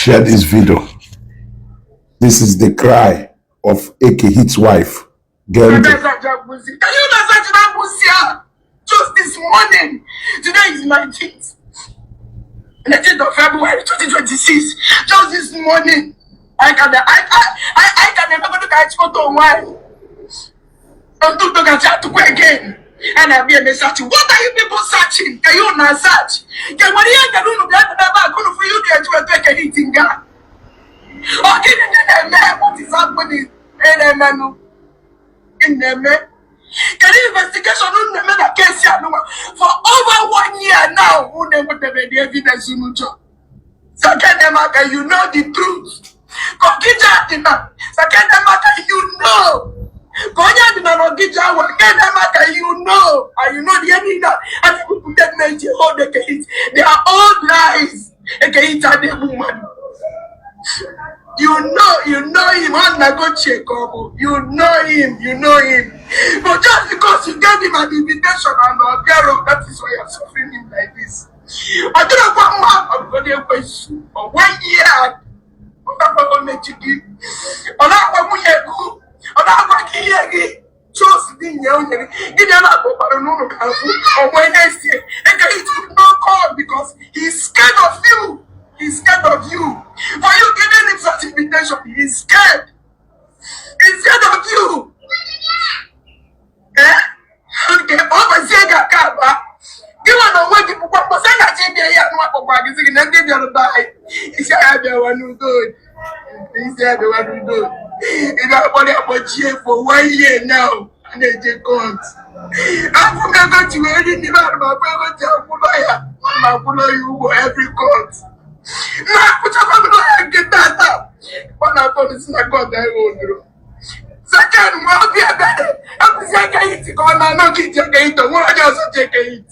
Share this video. This is the cry of Eke Hit's wife. Gee ntị. Can you not search? Just this morning. Today is 19th. 19th of February 2026. Just this morning. I can never go to catch photo why. Until to catch to again. And I be a searching. What are you people searching? Can you not search? Can what you can do? For you to take a hit in God. Okay, what is happening? Na-eme kedu investigation unu na-eme na case anụnwa for over one year now? Unu enwetabeghị the evidence unu chọ. Sakenemaka, you know the truth. Ka Ọkịja dị na Sakenemaka, you know. Ka onye dị na n'Ọkịja ahụ, Sakenemaka, you know. And you know the niile a na-ekwupụta na-eji hold Eke Hit. They are all lies. Eke Hit adịghị mmadụ. You know him. Ọ na-agochie ka ọ bụ. You know him, you know him. But just because you gave him an invitation and ọ bịarọ, that is why you're suffering him like this. Ọ dịrọkwa mma, ọ bụgodị ekwensu. Ọ one year, ọ ga-agbago mechi gị. Ọ na-agwa nwunye gị, ọ na-agwa gị ihe gị. Trust dị nye o nyere gị. Gịnị a na-akpọkwara n'ụlọ ka afụ ọnwa next year? Eke Hit will not come because he's scared of you. He's scared of you. For you giving him such invitation, he's scared. He's scared of you. Eh? Nke ọ gbazie gị aka aba. Gị nwa na onwe gị bụkwa mbọsị a na-achọ ịbịa ya nwa kpọkwa gị sị gị na ndị bịara be anyị isi agha bịawa n'udo. Isi agha bịawa n'udo. Ị ga-akpọrọ ya kpọchie for one year now. A na-eje court. Afọ m ego ji wee ri n'ime arụmakwụ ego ji akwụ lọya. Ma akwụ lọya ụgwọ every court. Na-akwụchakwa m lọya nke tata. Ọ na-akpọ m si na court anyị odoro. Second, nwa obi ebere ekwụsị Eke Hit ka ọ na-anọ ka iji Eke Hit onwere onye ọzọ ji Eke Hit.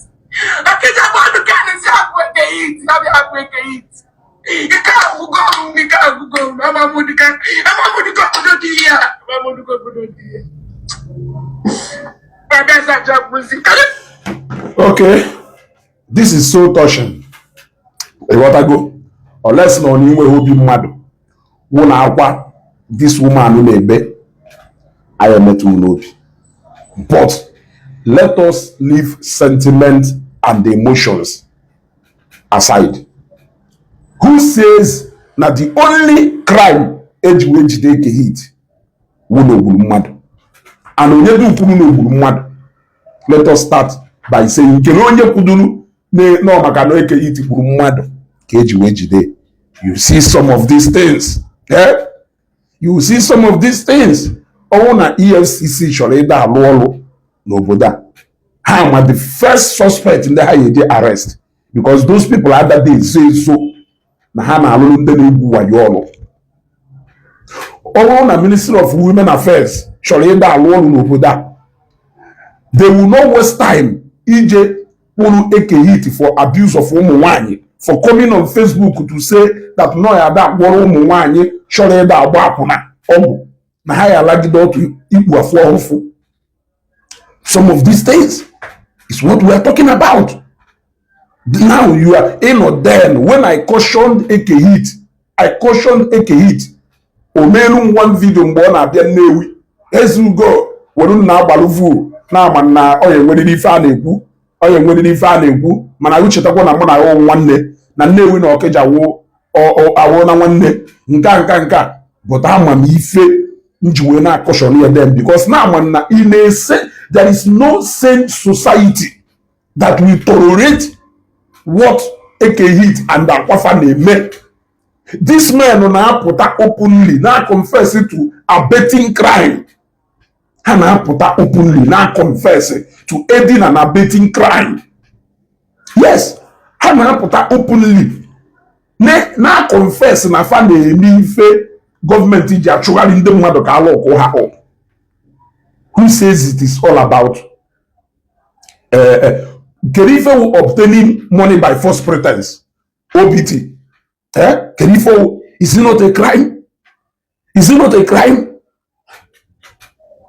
Ọkịja mmadụ ka na-esi abụ Eke Hit na-abịa abụ Eke Hit. Ike agwụgo m, ike agwụgo m, amamụdịka amamụdịka obodo dị ihe a, amamụdịka obodo dị ihe. Ebe sacha kwụsị. Okay, this is so touching. Ịghọtago? Unless na ọ na inweghị obi mmadụ wụ na akwa this woman na-ebe anyị emetụ m n'obi. But let us leave sentiment and emotions aside. Who says na the only crime eji wee jide Eke Hit wụ na ogburu mmadụ? And onye dị kwuru na ogburu mmadụ? Let us start by saying, kedu onye kwuduru nọ maka na Eke Hit gburu mmadụ ka eji wee jide? You see some of these things, eh? You see some of these things. Ọnwụ na EFCC chọrọ ịda alụ ọrụ n'obodo a, ha ma the first suspect ndị ha ga-eje arrest, because those people adada ezo ezo na ha na-alụrụ ndị na-egwu wayo ọrụ. Ọ bụrụ na Ministry of Women Affairs chọrọ ịda alụ ọrụ n'obodo a, they will not waste time ije kpụrụ Eke Hit for abuse of ụmụ nwanyị, for coming on Facebook to say that nọ ya ada akpọrọ ụmụ nwanyị chọrọ ịda agba akwụna ọgwụ na ha ya alagide otu ikpu afọ ọhụfụ. Some of these things is what we are talking about now. You are in then when I cautioned Eke Hit, I cautioned Eke Hit. O meelu m one video mgbe ọ na-abịa Nnewi ezugo were na agbalụ vu na-ama na ọ ya enweriri ife a na-ekwu, ọ ya enweriri ife a na-ekwu. Mana uchetakwa na mụ na ya nwanne na Nnewi na Ọkịja wụ awụ na nwanne nka nka nka. But ama m ife m ji wee na-acaution ya them, because na ama na ị na-ese there is no sane society that will tolerate what Eke Hit and Akwafa na-eme. This men na-apụta openly na confess to abetting crime. Ha na-apụta openly na confess to aiding and abetting crime. Yes, ha na-apụta openly na confess na fa na-eme ife gọọmenti ji achụgharị ndị mmadụ ka alụkụ ha up. Who says it is all about kedu ife wụ obtaining money by false pretense, OBT? Eh, kedu ife wụ? Is it not a crime? Is it not a crime?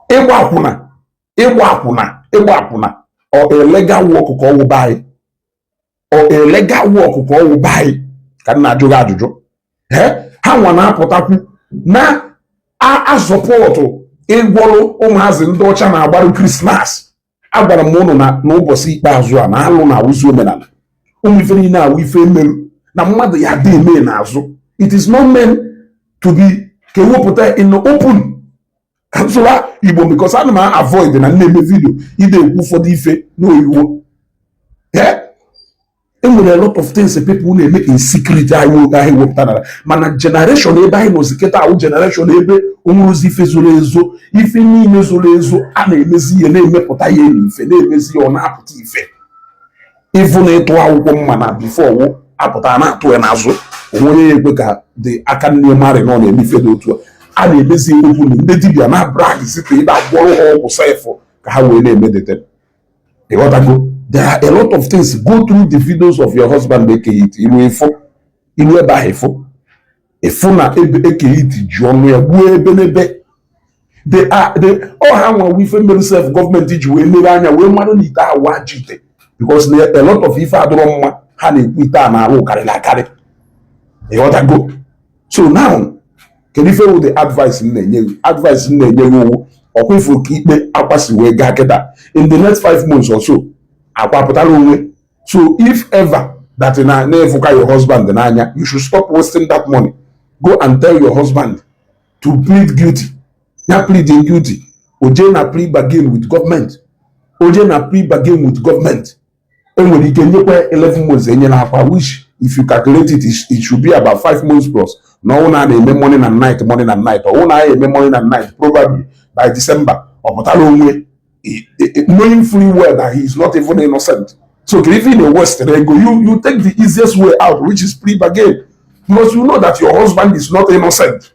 Ịgba akwụna, ịgba akwụna, ịgba akwụna, or a legal work ka ọ wụ be anyị, or a legal work ka ọ wụ be anyị, ka m na-ajụ gị ajụjụ. Ha nwa na-apụtakwu na a support ịgwọrụ ụmụazị ndị ọcha na-agbarụ Christmas. Agwara m ụnụ na n'ụbọchị ikpeazụ a na alụ na-awụzi omenala. Ụmụ ife niile awụ ife emerụ na mmadụ ya dị eme n'azụ. It is not meant to be ka ewepụta in the open. Ka nsụwa Igbo, because ana m avoid na na-eme video ide ekwu ụfọdụ ife n'oyiwo. Enwere a lot of things people na-eme in secret anyị ahụ ewepụtara, mana generation ebe anyị nọzi kịta ahụ, generation ebe onwerozi ife zoro ezo, ife niile zoro ezo a na-emezi ihe, na-emepụta ihe na ife na-emezi ya, ọ na-apụta ife. Ịfụ na ịtụ akwụkwọ mma na before wụ apụta na-atụ ya n'azụ, onwe onye ya ekwe ka dị aka nne marị na ọ na-eme ife dị otu a. A na-emezi okwu na ndị dibịa na brag site ịda agwọrọ ha ọgwụ sefụ ka ha wee na-eme dete. Ịghọtago? There are a lot of things. Go through the videos of your husband Eke Hit. Ilu ịfụ ilu ebe ahụ, ịfụ ịfụ na ebe Eke Hit ji ọnụ ya gbuo ebe n'ebe they are they ọ ha nwa ife mere sef gọọmenti ji wee lere anya wee mara na ite ahụ ajọ ite, because na a lot of ife adịrọ mma ha na-ekwu ite a na-alụ karịrị akarị. Ịghọtago? So now, kedu ife wụ the advice m na-enye gị? Advice m na-enye gị owu ọkwa ifo ka ikpe Akwa si wee gaa kịta. In the next 5 months or so, Akwa pụtara onwe. So if ever that na na-efuka your husband n'anya, you should stop wasting that money. Go and tell your husband to plead guilty. Ya plead guilty, oje na plea bargain with government, oje na plea bargain with government. Enwere ike nyekwa 11 months enyela Akwa, which if you calculate it, it should be about 5 months plus na ọnwụ na a na-eme morning and night, morning and night. Ọnwụ na a eme morning and night, probably by December ọ pụtara onwe, knowing fully well that he is not even innocent. So if in a waste ego, you take the easiest way out, which is plea bargain, because you know that your husband is not innocent.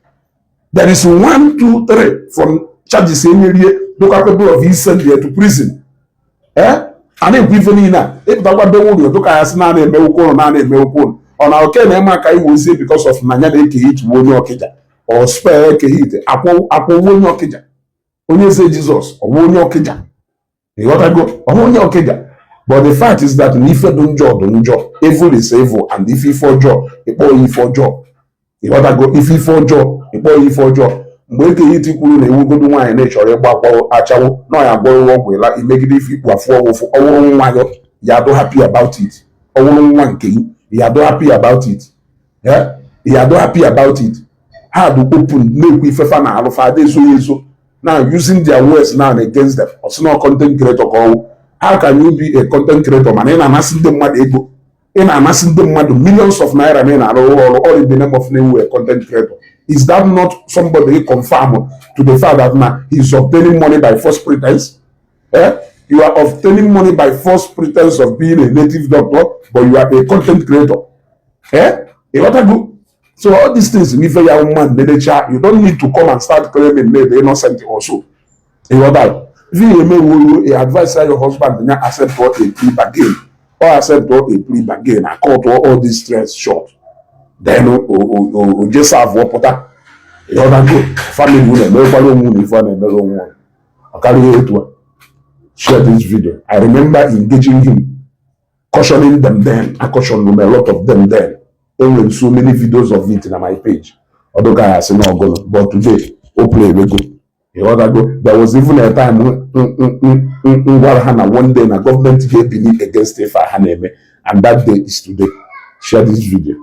There is one, two, three from charges enyerie do capable of send there to prison. A na-ekwu ife niile a ịpụtakwa be ụlọ dụka ya sị na na-emewukwa ụlọ na na-emewukwa ụlọ. Ọ na oke na-eme aka iwozie because of na ya na Eke Hit bụ onye Ọkịja ọ spare Eke Hit akwụwo onye Ọkịja, onye eze Jizọs ọwụ onye Ọkịja. Ịghọtago? Ọwụ onye Ọkịja. But the fact is that na ife dị njọ dị njọ. Evil is evil, and ife ọjọọ, ịkpọ ya ife ọjọọ. Ịghọtago? Ife ọjọọ, ịkpọ ya ife ọjọọ. Mgbe Eke Hit kwuru na ewugodu nwaanyị na ịchọrọ ịgba achawo na ya agwọrọ ọgwụ ịla imegide ife ikpu afụ ọwụfụ, ọwụrụ nwa ya, ya do happy about it. Ọwụrụ nwa nke gị, ya do happy about it. Ya do happy about it. Ha dị open na-ekwu ifefa na alụfa ada ezo ya ezo. Now using their words now against them, ọ sị na content creator ka ọwụ. How can you be a content creator mana ị na-amasị ndị mmadụ ego, ị na-amasị ndị mmadụ millions of naira na ị na-arụ ọrụ, all in the name of na-ewu a content creator? Is that not somebody confirm to the fact that na he is obtaining money by false pretense? Eh? You are obtaining money by false pretense of being a native doctor, but you are a content creator. Eh? Ịghọtago? So all these things, ife ya woman nenecha, you don't need to come and start claiming me the innocent also. Ịghọta? Ife ya eme wo a advice your husband ya accept a plea bargain or accept a plea bargain and cut all this stress short. Then o je serve pụta. Ịghọtago? Family unu emerekwala onwe unu ife ọ na-emere onwe unu. Ọ karịghị etu a. Share this video. I remember engaging him, cautioning them then. I cautioned them, a lot of them then. Enwere so many videos of it na my page. Ọdụka ya asị na ọgụnụ, but today o play ego. Ịghọtago? There was even a time m gwara ha na one day na gọọmenti ga-ebili against ife a ha na-eme, and that day is today. Share this video.